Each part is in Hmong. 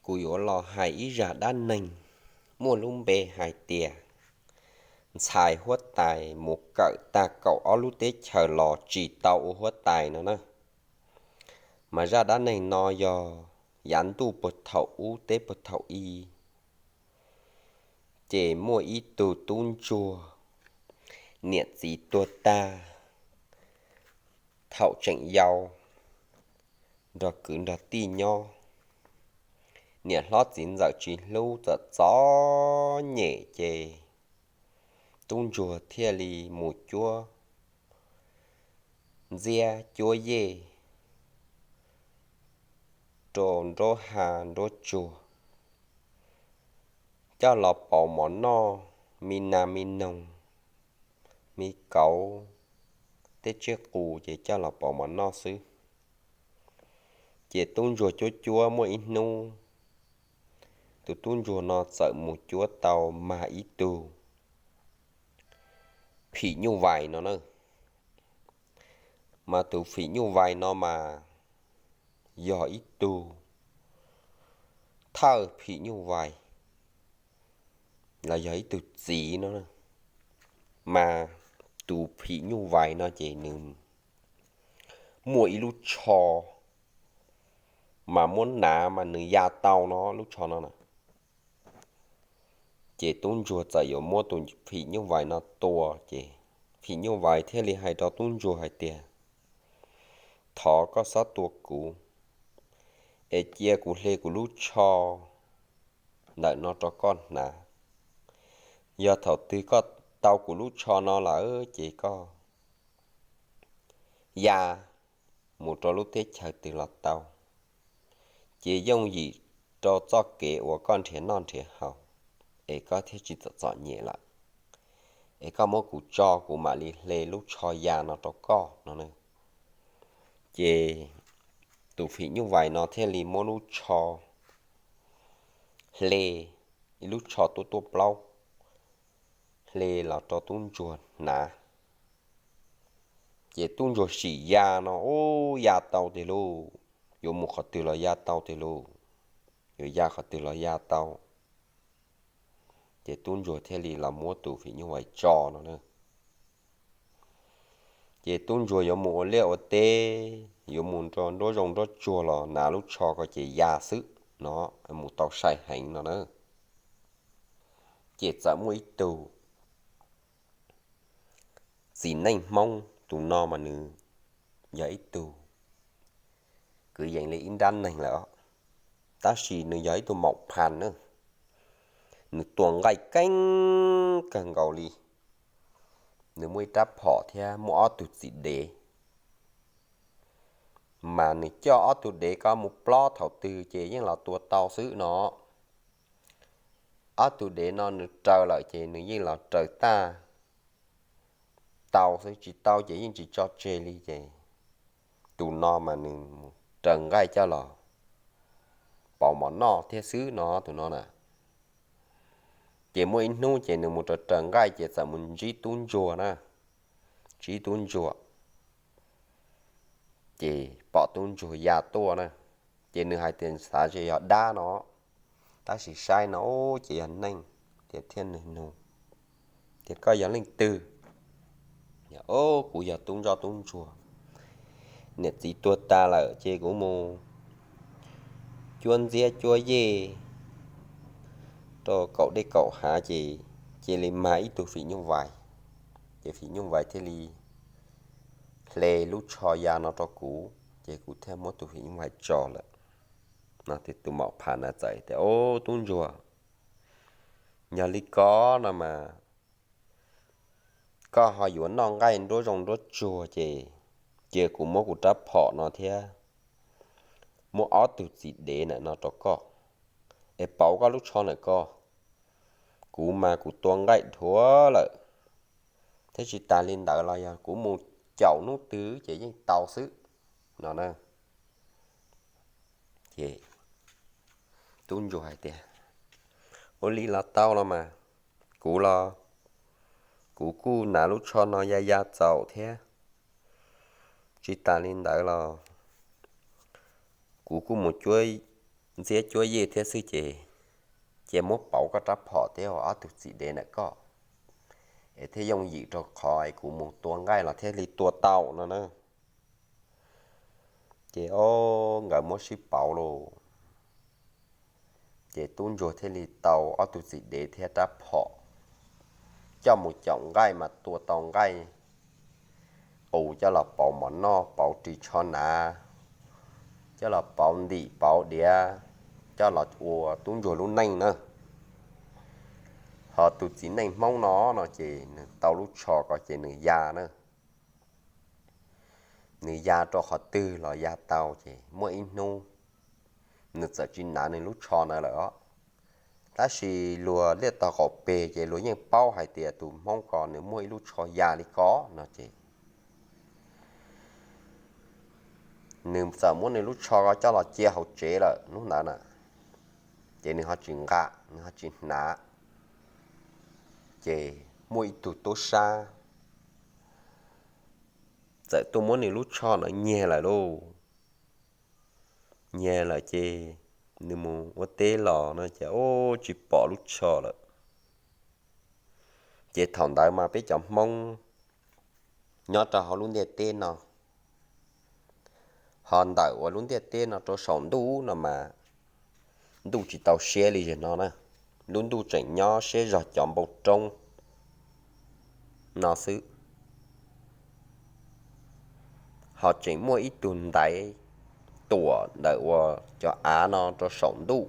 Kuv yuav los hais ib zaj dab neeg muaj lub npe hais tias ntxhais huab tais mus kawm tag kaum ob lub teb chaws los tsis tau ua huab tais no na. Mas zaj dab neeg no yog yav ntuj puag thaum ub teb puag thaum i, ces muaj ib tug tub ntsuag, niam txiv tuag tag, thaum tseem yau nrog kwv nrog tij nyob, niam hlob txiv ntxawm tsis hlub txom txom nyem ces tub ntsuag thiaj li mus cuab ntxiab cuab yej rau nruab hav nruab tsuag, coj los pauv mov noj, me nas me noog, me kauv, tej tsiaj qus ces coj los pauv mov noj xwb. Ces tub ntsuag cuab cuab muaj ib hnub, tus tub ntsuag no txawm mus cuab tau mag ib tug phim nyuj vais no na. Mas tus phim nyuj vais no mas yog ib tug thawj phim nyuj vais los yog ib tug txiv no. Mas tus phim nyuj vais no ces nws muaj ib lub tsho, mas muab hnav mas nws ya tau no lub tsho no na. Ces tub ntsuag txawm yuav muab tus phim nyuj vais no tua, ces phim nyuj vais thiaj li hais rau tub ntsuag hais tias, thov koj txhob tua kuv, es cia kuv hle kuv lub tsho ntawm no rau koj hnav. Yog thaum twg koj tau kuv lub tsho no lawm ces koj ya mus rau lub teb chaws twg los tau, ces yooj yim rau txoj kev uas koj nrhiav noj nrhiav haus, es koj thiaj tsis txom txom nyem lawm. Es koj muab kuv tso kuv mam li hle lub tsho ya no rau koj no. Ces tus phim nyuj vais no thiaj li muab lub tsho hle, ib lub tsho tuaj tuaj plaub, hle los rau tub ntsuag hnav. Ces tub ntsuag sim ya no, ub, ya tau tiag lauj, yuav mus qhov twg los ya tau tiag lauj, yuav ya qhov twg los ya tau. Ces tub ntsuag thiaj li los muab tus phim nyuj vais tso no na. Ces tub ntsuag yuav mus ua liaj ua teb, yuav mus nruab zoov nruab tsuag los hnav lub tsho ko ces ya xwb no, mus tau sai heev no na. Ces txawm muaj ib tug txiv neej Hmoob, tus no mas nws yog ib tug kwv yees li ib nrab neeg lawm, tab sis nws yog ib tug maum phas na. Nws tua nqaij keeb kawg nkaus li. Nws muaj ib rab phom thiab muaj ob tug txiv dev, mas nws coj ob tug dev ko mus plob thaum twg ces yeej los tua tau xwb no. Ob tug dev no nws raws lawm ces nws yeej los raws tag tau xwb, tsis tau ces yeej tsis tso tseg li. Ces tus no mas nws mus raws nqaij coj los pauv mov noj thiab xwb no, tus no na. Ces muaj ib hnub ces nws mus raws raws nqaij ces txawm mus ntsib tub ntsuag na, ntsib tub ntsuag. Ces pom tub ntsuag ya tuaj na, ces nws hais tias xav tias yog dab no, tab sis saib no ces yog neeg, ces thiaj nug, tias koj yog leej twg? Os, kuv yog tub ntsoj tub ntsuag, niam txiv tuag tas lawm ces kuv mus cuab ntxiab cuab yej rau kaum dej kaum hav ces cia li mag ib tug phim nyuj vais, ces phim nyuj vais thiaj li hle lub tsho ya no rau kuv ces kuv thiaj muab tus phim nyuj vais tso lawm. No ces tus maum phas na txawm tias, Os, tub ntsuag, yog li ko no mas koj ho yuav noj nqaij nruab zoov nruab tsuag ces cia kuv muab kuv rab phom no thiab muab ob tug txiv dev ntawm no rau koj, es pauv koj lub tsho ntawm ko. Kuv mas kuv tua nqaij dhuav lawm, thiab tsis tas li ntawd los yog kuv mus caum hnub twg ces yeej tau xwb no na. Ces tub ntsuag hais tias, Ua li los tau los mas, kuv los kuv kuj hnav lub tsho no ya ya txaus thiab, tsis tas li ntawd los kuv kuj mus cuab ntxiab cuab yij thiab xwb ces, ces muab pauv koj rab phom thiab ob tug txiv dev ntawm koj, es thiaj yooj yim rau qhov es kuv mus tua nqaij los thiaj li tua tau no na. Ces o, nkawd muab sib pauv lauj, ces tub ntsuag thiaj li tau ob tug txiv dev thiab rab phom coj mus caum nqaij mas tua tau nqaij qus coj los pauv mov noj, pauv ris tsho hnav, coj los pauv ntim pauv diav, coj los ua tub ntsuag lub neej na. Ho tus txiv neej Hmoob no no ces nws tau lub tsho ko ces nws ya na. Nws ya rau qhov twg los ya tau ces muaj ib hnub nws txawm tsis hnav nws lub tsho ntawd lawm os. Tab sis luag liaj tog qaum peg ces luag yeej paub hais tias tus Hmoob ko nws muaj ib lub tsho ya li ko no ces nws txawm muab nws lub tsho ko coj los cia hauv tsev lawm hnub ntawd na. Ces nws ho tsis nqa, nws ho tsis hnav. Ces muaj ib tug tub sab txawm tuaj muab nws lub tsho ntawd nyiag lawm lauj. Nyiag lawm ces nws mus ua teb los no ces ua tsis pom lub tsho lawm. Ces thaum ntawd mas peb cov Hmoob nyob rau hauv lub ntiaj teb no, ho ntawm uas lub ntiaj teb no rau saum ntuj no mas ntuj tsis tau siab li zem no na. Lub ntuj tseem nyob siab zog cov npoo roob no xwb. Ho tseem muaj ib tug ntaiv tuam ntawm uas cov av no rau saum ntuj,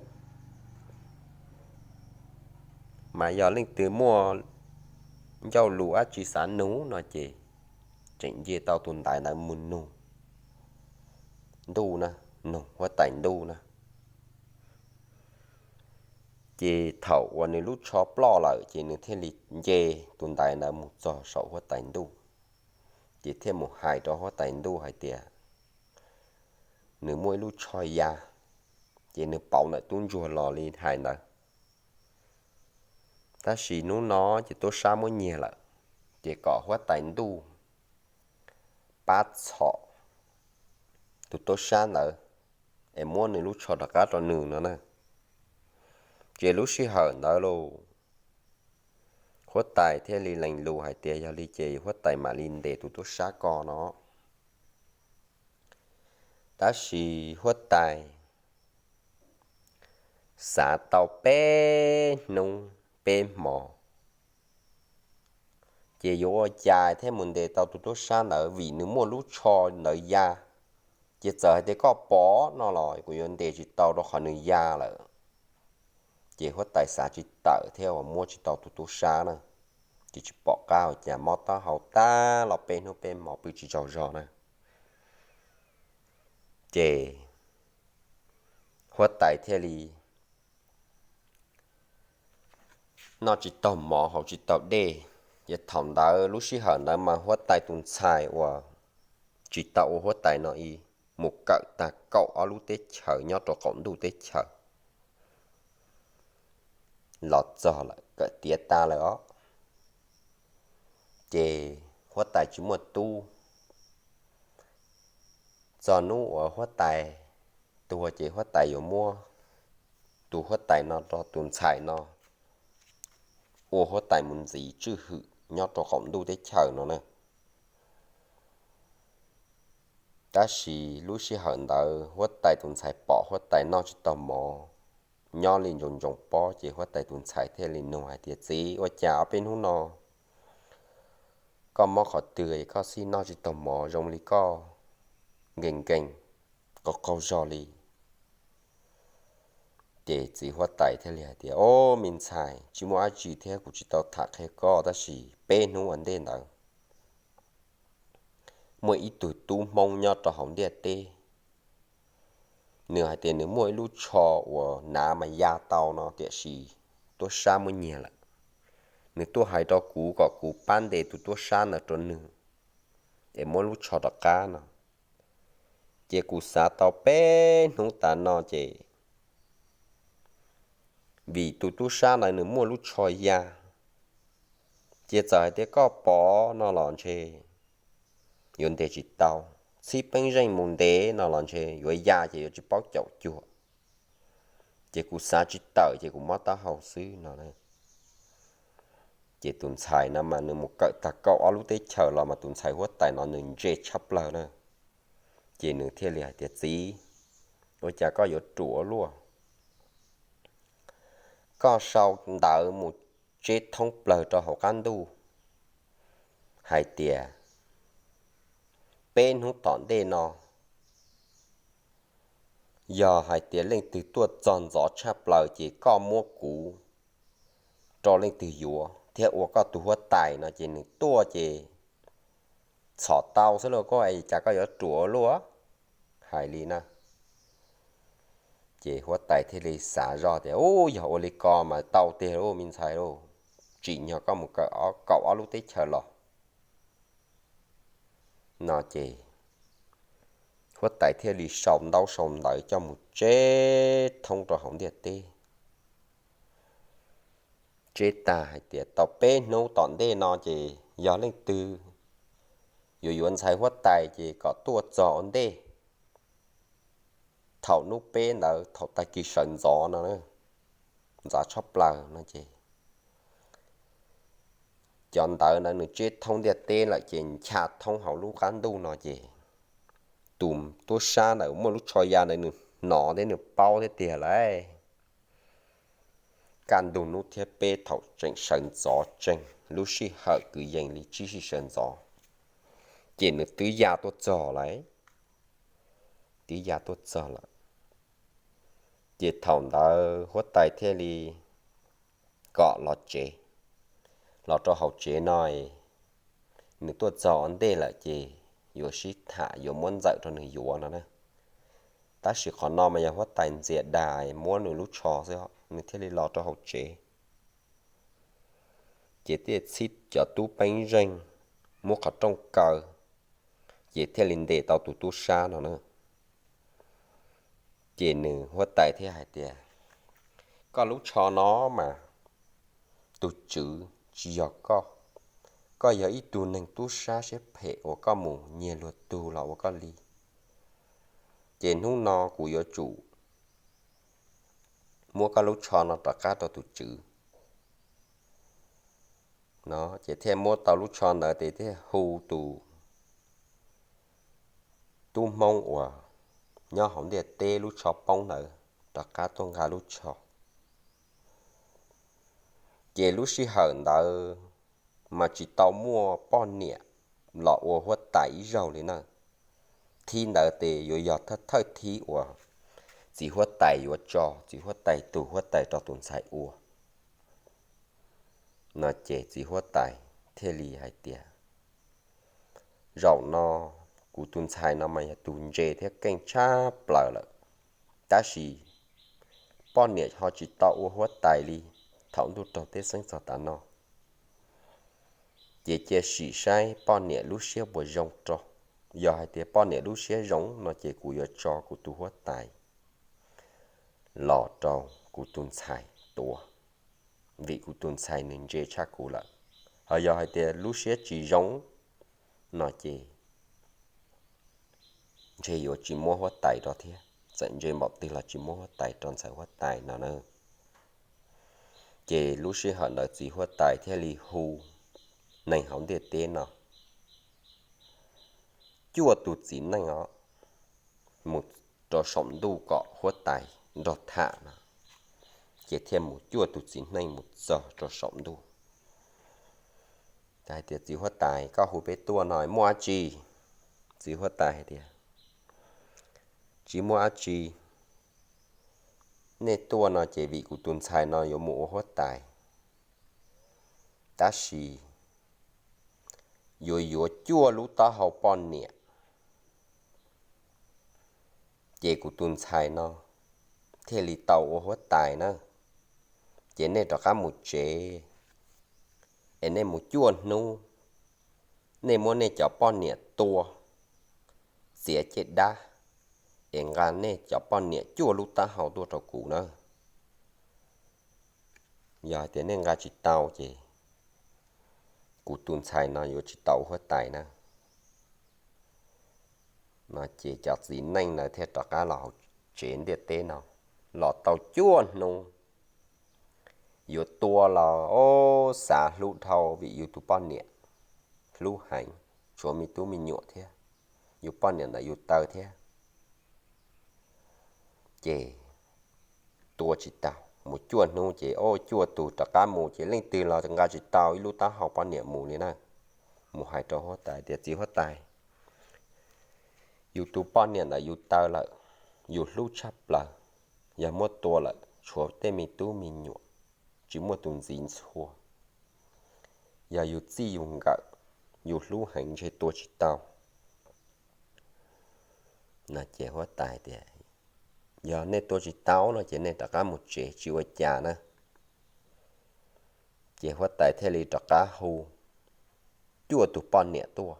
mas yog leej twg muaj ncauj lus dab tsi xav nug no ces tseem nce tau tus ntaiv ntawd mus nug ntuj na, nug huab tais ntuj na. Ces thaum uas nws lub tsho ploj lawm ces nws thiaj li nce tus ntaiv ntawd mus txog saum huab tais ntuj, ces thiaj mus hais rau huab tais ntuj hais tias nws muaj ib lub tsho ya, ces nws pauv ntawm tub ntsuag los li hais ntawd. Tab sis hnub no ces tub sab muab nyiag lawm, ces kom huab tais ntuj pab txhom tus tub sab ntawd es muab nws lub tsho rov qab rau nws no na. Ces lub sij hawm ntawd lauj, huab tais thiaj li lees lus hais tias yog li ces huab tais mam li ntes tus tub sab ko no. Tab sis huab tais xav tau peb hnub peb hmo ces yuav ua cas thiaj mus ntes tau tus tub sab ntawd vim nws muaj lub tsho ntawd ya. Ces txawm hais tias koj pov no los kuv yuav ntes tsis tau rau qhov nws ya lawm. Ces huab tais xav tsis tawm thiab uas muab tsis tau tus tub sab na, ces tsis pom qab ua cas mob taub hau tag los peb hnub peb hmo pw tsis tsaug zog na. Ces huab tais thiaj li noj tsis taug mov haus tsis taug dej. Ces thaum ntawd lub sij hawm ntawd mas huab tais tus ntxhais uas tsis tau ua huab tais no mus kawm tag kaum ob lub teb chaws nyob rau qaum ntuj teb chaws los txog lawm, kawm tiav tas lawm os. Ces huab tais tsis muaj tub, txog hnub uas huab tais tuag ces huab tais yuav muab tus huab tais no rau tus ntxhais no ua huab tais mus ntxiv tswj hwm nyob rau qaum ntuj teb chaws no na. Tab sis lub sij hawm ntawd huab tais tus ntxhais pom huab tais noj tsis taug mov, nyob li ntsoov ntsoov pob, ces huab tais tus ntxhais thiaj li nug hais tias, Txiv, ua cas ob peb hnub no koj mob qhov twg es koj xij noj tsis taug mov zoo li koj nkees nkees, qaug qaug zog li? Ces txiv huab tais thiaj li hais tias, Au, me ntxhais, tsis muaj dab tsi thiab, kuv tsis tau tham qhia koj, tab sis peb hnub ua ntej ntawd muaj ib tug tub Hmoob nyob rau hauv ntiaj teb, nws hais tias nws muaj ib lub tsho uas hnav mas ya tau no, tiam sis tub sab muab nyiag lawm. Nws tuaj hais rau kuv kom kuv pab ntes tus tub sab ntawd rau nws es muab lub tsho rov qab no. Ces kuv xav tau peb hnub tas no ces vim tus tub sab ntawd nws muaj lub tsho ya, ces txawm hais tias koj pov no los ntshe yuav ntes tsis tau, txhib peeb zeej mus ntes no los ntshe yuav ya ces yuav tsis paub caum cuag. ces kuv xav tsis tawm ces kuv mob taub hau xwb no. Ces tus ntxhais no mas nws mus kawm tag kaum ob lub teb chaws los mas tus ntxhais huab tais no nws ntse tshaj plaws na. Ces nws thiaj li hais tias, Txiv, ua cas koj yuav ruam luaj? Koj sau ntawv mus tseb thoob plaws rau hauv qab ntuj hais tias peb hnub tom ntej no yog hais tias leej twg tuaj txog ntxov tshaj plaws ces koj muab kuv rau leej twg yuav thiab ua koj tus huab tais no ces nws tuaj ces txhom tau xwb lauj, koj es cas koj yuav ruam luaj? Hais li na. Ces huab tais thiaj li xav zoj tias, U, yog ua li ko mas tau tiag lauj me ntxhais lauj, tsim nyog koj mus kawm kaum ob lub teb chaws los no ces huab tais thiaj li sau ntaub sau ntawv coj mus tseb thoob rau hauv ntiaj teb. Tseb tag hais tias tau peb hnub tom ntej no ces yog leej twg yuav yuav ntxhais huab tais ces kom tuaj txog ua ntej thaum hnub peb ntawd thaum tag kis sawv ntxov no, ntxov tshaj plaws no ces cov ntawv ntawd nws tseb thoob ntiaj teb lawm ces ncha thoob hauv lub qab ntuj no ces tus tub sab ntawd muaj lub tsho ya ntawd nws hnov thiab nws paub thiab tiag lauj. Kaj ntug hnub thib peb thaum tseem sawv ntxov tsees, lub sij hawm kwv yees li tsib sij sawv ntxov, ces nws twb ya tuaj txog lawm, twb ya tuaj txog lawm. Ces thaum ntawd huab tais thiaj li kom los tsev, los rau hauv tsev no, nws tuaj txog ua ntej lawm ces yuav sib tham yuav muab ntxawm rau nws yuav no na. Tab sis qhov no mas yog huab tais ntxias dag muab nws lub tsho xwb, nws thiaj li los rau hauv tsev. Ces thiaj txhib cov tub peeb zeej muab qhov rooj kaw, ces thiaj li ntes tau tus tub sab no na. Ces nws huab tais thiaj hais tias, Koj lub tsho no mas tus tswv tsis yog koj. Koj yog ib tug neeg tub sab siab phem uas koj mus nyiag luag tug los ua koj li. Ces hnub no kuv yuav tsum muab koj lub tsho no rov qab rau tus tswv. No ces thiaj muab tau lub tsho ntawd ces thiaj hu tus tub Hmoob uas nyob hauv ntiaj teb lub tsho poob ntawd rov qab tuaj nqa lub tsho. Ces lub sij hawm ntawd mas tsis tau muaj poj niam los ua huab tais ib zaug li na. Thib ntawd ces yuav yog thawj thib uas txiv huab tais yuav tso txiv huab tais tus huab tais rau tus ntxhais ua. No ces txiv huab tais thiaj li hais tias, Zaum no kuv tus ntxhais no mas yog tus ntse thiab keej tshaj plaws lawm, tab sis poj niam ho tsis tau ua huab tais li thaum ntuj raug teb xeeb txog tav no. Ces cia sim saib poj niam lub siab puas zoo rau. Yog hais tias poj niam lub siab zoo no ces kuv yuav tso kuv tus huab tais los rau kuv tus ntxhais tuav, vim kuv tus ntxhais nws ntse tshaj kuv lawm. Ho yog hais tias lub siab tsis zoo no ces ntshe yuav tsis muab huab tais rau thiab, txawm ntse npaum twg los tsis muab huab tais rau ntxhais huab tais no na. Ces lub sij hawm ntawd txiv huab tais thiaj li hu neeg hauv ntiaj teb no cuaj tus txiv neej os mus rau saum ntuj kom huab tais nrog tham no. Ces thiaj mus cuaj tus txiv neej mus txog rau saum ntuj. Hais tias, Txiv huab tais, koj hu peb tuaj no muaj dab tsi? Txiv huab tais hais tias, Tsis muaj dab tsi, nej tuaj no ces vim kuv tus ntxhais no yuav mus ua huab tais, tab sis yuav yuav cuaj lub taub hau poj niam, ces kuv tus ntxhais no thiaj li tau ua huab tais na. Ces nej rov qab mus tsev, es nej mus cuaj hnub, nej muab nej cov poj niam tua, txiav caj dab, es nqa nej cov poj niam cuaj lub taub hau tuaj rau kuv na. Yog hais tias nej nqa tsis tau ces kuv tus ntxhais no yuav tsis tau ua huab tais na. No ces cov txiv neej ntawd thiaj rov qab los hauv tsev ntiaj teb no. los tau cuaj hnub. Yuav tua los ob xav hlub dhau vim yus tus poj niam hlub heev, tshuav me tub me nyuam thiab, yus poj niam ntawm yus taw thiab. Ces tua tsis tau, mus cuaj hnub ces ob cuaj tus rov qab mus ces leej twg los nqa tsis tau ib lub taub hau poj niam mus li na. Mus hais rau huab tais tias, txiv huab tais, yus tus poj niam ntawm yus taw lawm, yus hlub tshaj plaws, yog muab tua lawm tshuav tej me tub me nyuam, tsis muaj tus ntxiv ntxhua. Yog yus txij yus nkawm, yus hlub heev ntshe tua tsis tau. No ces huab tais tias, yog nej tua tsis tau no ces nej rov qab mus tsev tsis ua cas na. Ces huab tais thiaj li rov qab hu cuaj tus poj niam tuaj.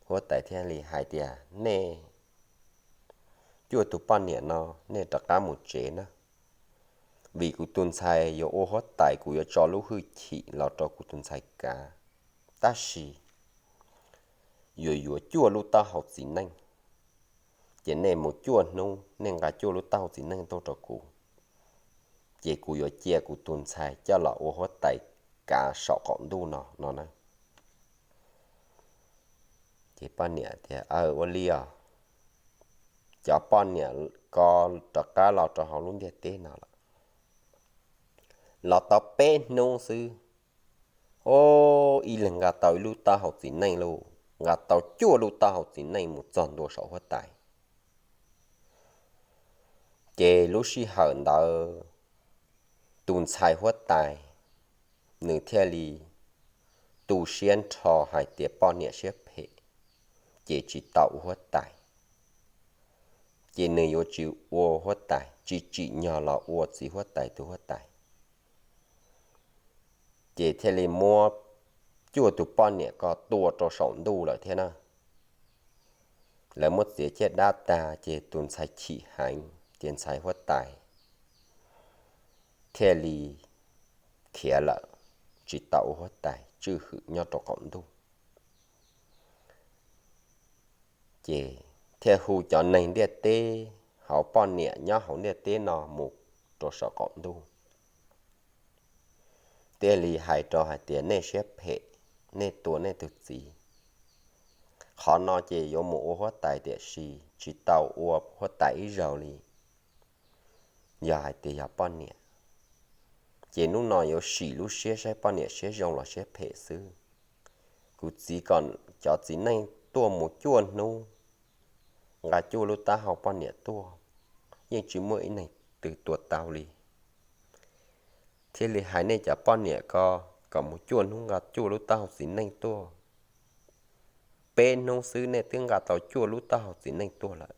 Huab tais thiaj li hais tias, nej cuaj tus poj niam no nej rov qab mus tsev na, vim kuv tus ntxhais yuav ua huab tais, kuv yuav tso lub hwj chim los rau kuv tus ntxhais kav. Tab sis yuav yuav cuaj lub taub hau txiv neej, ces nej mus cuaj hnub nej nqa cuaj lub taub hau txiv neej tuaj rau kuv, ces kuv yuav cia kuv tus ntxhais coj los ua huab tais kav saum qaum ntuj no no na. Ces poj niam tias, aw, ua li os. Cov poj niam ko rov qab los rau hauv lub ntiaj teb no lawm, los tau peb hnub xwb, o, ib leeg nqa tau ib lub taub hau txiv neej lauj, nqa tau cuaj lub taub hau txiv neej mus txog ntua saum huab tais. Ces lub sij hawm ntawd tus ntxhais huab tais nws thiaj li tu siab nrho hais tias poj niam siab phem, ces tsis tau ua huab tais. Ces nws yuav tsis ua huab tais, tsis tsim nyog los ua txiv huab tais tus huab tais. Ces thiaj li muab cuaj tus poj niam ko tua rau saum ntuj lawm thiab na. Lawv muab txiav caj dab tag ces tus ntxhais chim heev ces ntxhais huab tais thiaj li khiav lawm, tsis tau ua huab tais tswj hwm nyob rau qaum ntuj. Ces thiaj hu cov neeg ntiaj teb, hauv poj niam nyob hauv ntiaj teb no mus rau saum qaum ntuj, thiaj li hais rau hais tias nej siab phem, nej tua nej tus txiv. Qhov no ces yuav mus ua huab tais tiam sis tsis tau ua huab tais ib zaug li. Yog hais tias yog poj niam, ces hnub no yuav sim lub siab saib poj niam siab zoo los siab phem xwb. Kuv txiv kom cov txiv neej tuaj mus cuaj hnub, nqa cuaj lub taub hau poj niam tuaj, yeej tsis muaj ib neeg twg tua tau li. Thiaj li hais nej cov poj niam ko kom mus cuaj hnub nqa cuaj lub taub hau txiv neej tuaj. Peb hnub xwb nej twb nqa tau cuaj lub taub hau txiv neej tuaj lawm,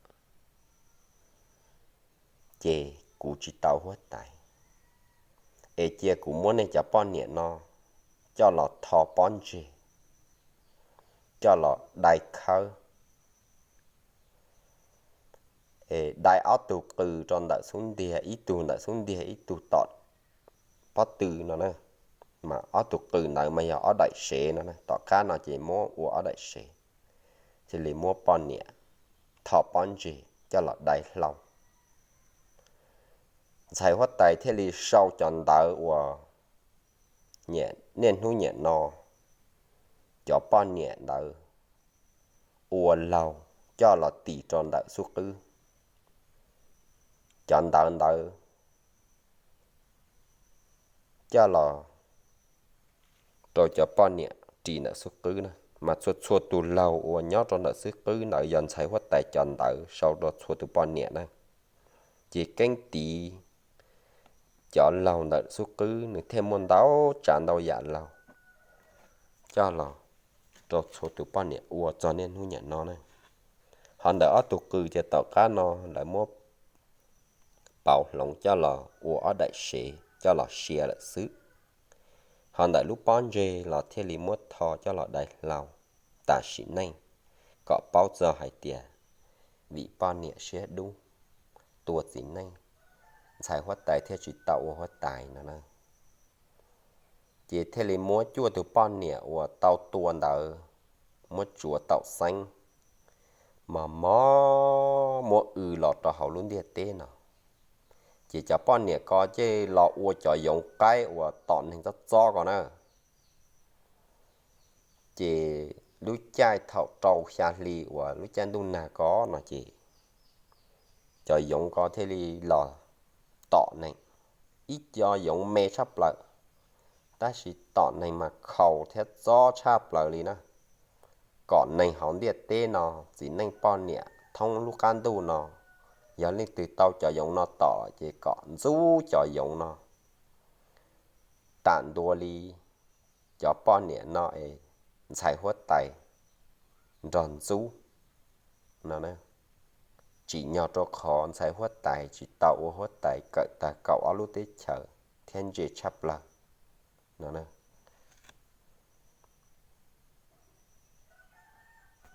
ces kuv tsis tau huab tais, es cia kuv muab nej cov poj niam no coj los tho pob ntseg, coj los dai khawb, dai ob tug qws rau ntawm xub ntiag, ib tug ntawm xub ntiag ib tug tom pob tw no na. Mas ob tug qws ntawd mas yog ob daim sev no, tom qab no ces muab ua ob daim sev, thiaj li muab poj niam tho pob ntseg coj los dai hlau. Ntxhais huab tais thiaj li sau cov ntawv uas niaj hnub niam no cov poj niam ntawd ua laug coj los tis rau ntawm xub qwb. Cov ntawv ntawd coj los rau cov poj niam ris ntawm xub qwb na, mas txhua txhua tus laug uas nyob rau ntawm xub qwb ntawd yog ntxhais huab tais cov ntawv sau rau txhua tus poj niam na. Ces keeb tiv cov laug ntawm xub qwb nws thiaj muaj ntau tsav ntau yam laug coj los rau txhua tus poj niam ua txog niaj hnub niam no na. Ho ntawm ob tug qws ces tom qab no lawv muab pauv hloov coj los ua ob daim sev coj los sia lawm xwb. Ho ntawm lub pob ntseg los thiaj li muab tho coj los dai hlau tam sim neej, kom paub txog hais tias vim poj niam siab dub tua txiv neej, ntxhais huab tais thiaj tsis tau ua huab tais no na. Ces thiaj li muab cuaj tus poj niam uas tau tua ntawd muab tsuav taum xeeb, mos mos muab w los rau hauv lub ntiaj teb no. Ces cov poj niam ko thiaj los ua cov yoov qaib uas tom neeg txob txob ko na. Ces lub caij thaum rau xya hli uas lub caij ntuj nag ko no ces cov yoov ko thiaj li los tom neeg. Ib co yoov me tshaj plaws, tab sis tom neeg mas khaus thiab txob tshaj plaws li na. Kom neeg hauv ntiaj teb no, txiv neej poj niam thoob lub qab ntuj no, yog leej twg tau cov yoov no tom lawm ces kom ntxub cov yoov no tam ntua li cov poj niam no es ntxhais huab tais nrog ntxub no. Tsim nyog rau qhov ntxhais huab tais tsis tau ua huab tais kawm tag kaum ob lub teb chaws thiab ntse tshaj plaws no.